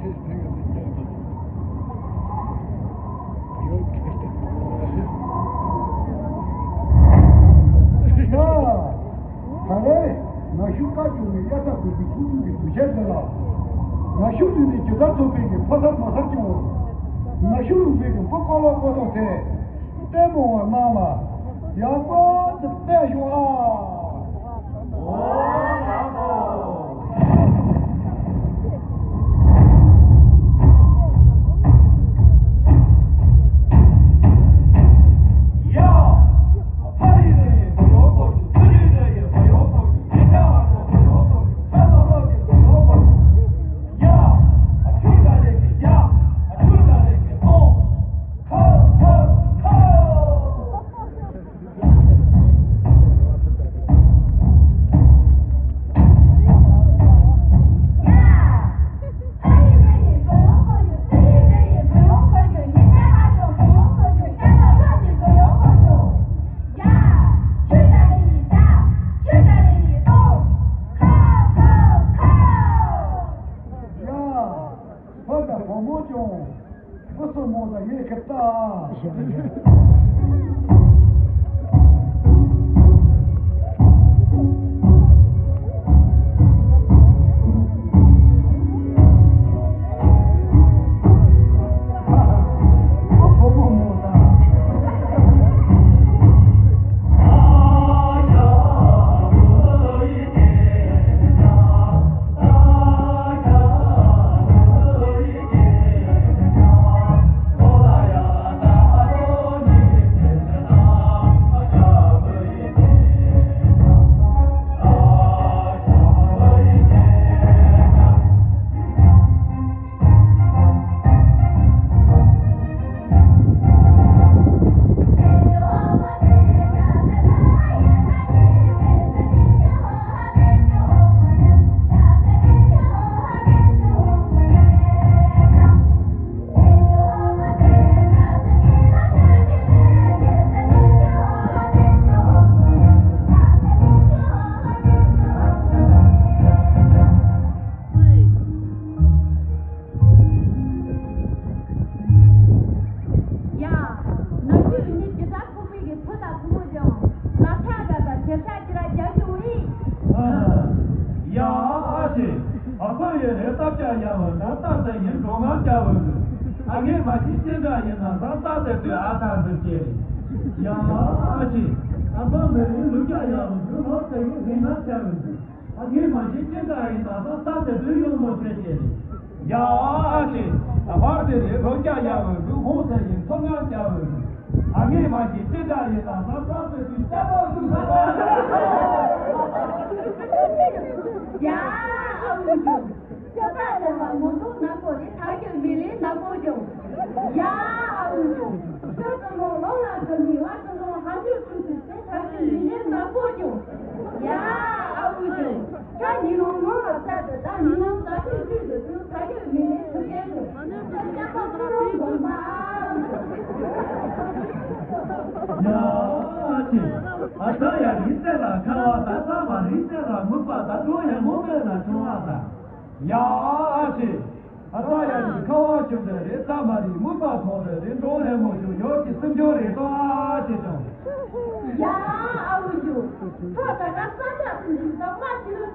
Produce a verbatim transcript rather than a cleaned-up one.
ཡ། ད་རེས་ནག་ཆུ་བཀའ་བརྒྱུད་ནས་དབྱར་རྩྭ་དགུན་འབུའི་ཚོགས་འདུ་གི་དུས་ཆེན་འདི་ལ། ནག་ཆུ་འདི་ནས་ཇི་ལྟར་ཐོབ་པའི་གི་ཕོ་གསར་མོ་གསར་སྐྱོང་བ། ནག་ཆུ་ལུང་པའི་གི་འབུ་ཀོ་ལོ་ཀོ་ཐོག་དེ། ལྟད་མོ་བ་རྣམས་ལ་ཡག་པོ་དེ་བལྟས་ཤོག་ཨ། འོ་ལགས་སོ། ཡ། བུ་དང་བུ་མོ་ཀྱང་། བུ་སྲུ་མོ་དང་ཡོད་ཁི་ལྟ། ཡ། ནག་ཆུ་ཡུལ་ནི་ཇི་ལྟར་ཕུག་པའི་གི་བུ་དང་བུ་མོ་ཀྱང་ལག་ཆ་འདྲ་དང་ཞབས་ཞག་ཅི་ར་རྒྱག་གི་འོ་ཨི། ཡ་ཨ་ཅེ། ཨ་ཁོ་ཡི་རེ་སྟབས་ཀྱང་ཡ་བ་ད་ལྟ་ཟེར་ཡིན་འགྲོ་ངར་བྱ་བ་གི། ཨ་ངས་མ་ཤེས་ཅི་འདྲ་ཡིན་ན་ཟ་ལྟ་ཟེར་དུས་ཨ་ཐ་ཟེར་ཅེ། ཡ་ཨ་ཅེ། ཨ་ཁོ་མི་རིང་ལུག་ཀྱང་ཡ་བ་གི་ལོ་ཟེར་ཡིན་རེ་ངར་བྱ་བ་གི། ཨ་ངས་མ་ཤེས་ཅི་འདྲ་ཡིན་ད་ད་ལྟ་དེ་དུས་ཡོང་མོ་ཟེར་ཅེས་རེད། ཡ་ཨ་ཅེ། ད་བར་དེ་རེད་རོ་རྒྱག་ཡ་བོ་འདུག་ཧོང་ཟེར་ཡིན་ཚོར་སྣང་རྒྱག་བོ་འདུག་ཨ་ངས་མ་ཤེས་ཅི་འདྲ་ཡིན་ད་ད་ད་དེ་དུས་ལྟ་བ་འདུག་ད་ད། ཡ་ཨ་འུ་ཅུ། ཅོ་ཏ་ལེ་བ་ངོ་ཐོག་ནག་པོ་རེད་ཐག་ཆོད་མི་ལེན་ནག་པོ་ཅུང་། ཡ་ཨ་འུ་ཅུ། ཁྱོད་ཚོ་མོ་ལོང་ལ་དུ་མི་བ་ཚོ་མོ་ཧ་ཅུ་ཚུ་ཚུ་ཚེ་ཐག་ཆོད་མི་ལེན་ནག་པོ་ཅུང་། ཡ་ཨ་འུ་ཅུང་། ཁྱོད་ཉི་ལོང་ལོང་ལ་བཙལ་ཏེ་ད་ཉི་ལོང་ཟ་ཆུ་ཆུ་དུ་ཚུ་ཐག་ཆོད་མི་ལེན་ཚུ་སྐད་དུ། ཁྱོད་སྐྱག་པ་ཀུ་རུང་དགོན་པ་ཨ་འུ་ཅུང་། ཡ་ཨ་ཅེ། ཨ་ད་ཡ་རི་རྩེ་ལ་ཁ་བ་ད་ཚ་བ་རི་རྩེ་ལ་མུག་པ་ད་གྲོ་ཡ་མོ་མེད་ལ་ཆུང་བ་ད། ཡ་ཨ་ཅེ། ཨ་ཙ་ཡ་ནི་ཁ་བ་ཞུམ་དེ་རེད་ཙ་མ་རེད་མུ་པ་ཐོང་དེ་རེད་འགྲོ་ལྷན་མོ་ཞུ་ཡོད་ཀྱི་སེམས་ཆུང་རེད་དོ་ཨ་ཅེ་ཅང་། ཡ་ཨ་འུ་ཅུ། ཁྱོད་ད་ག་ས་ཆ་སུ་ཞིག་ད་མ་ཅི་ལོ་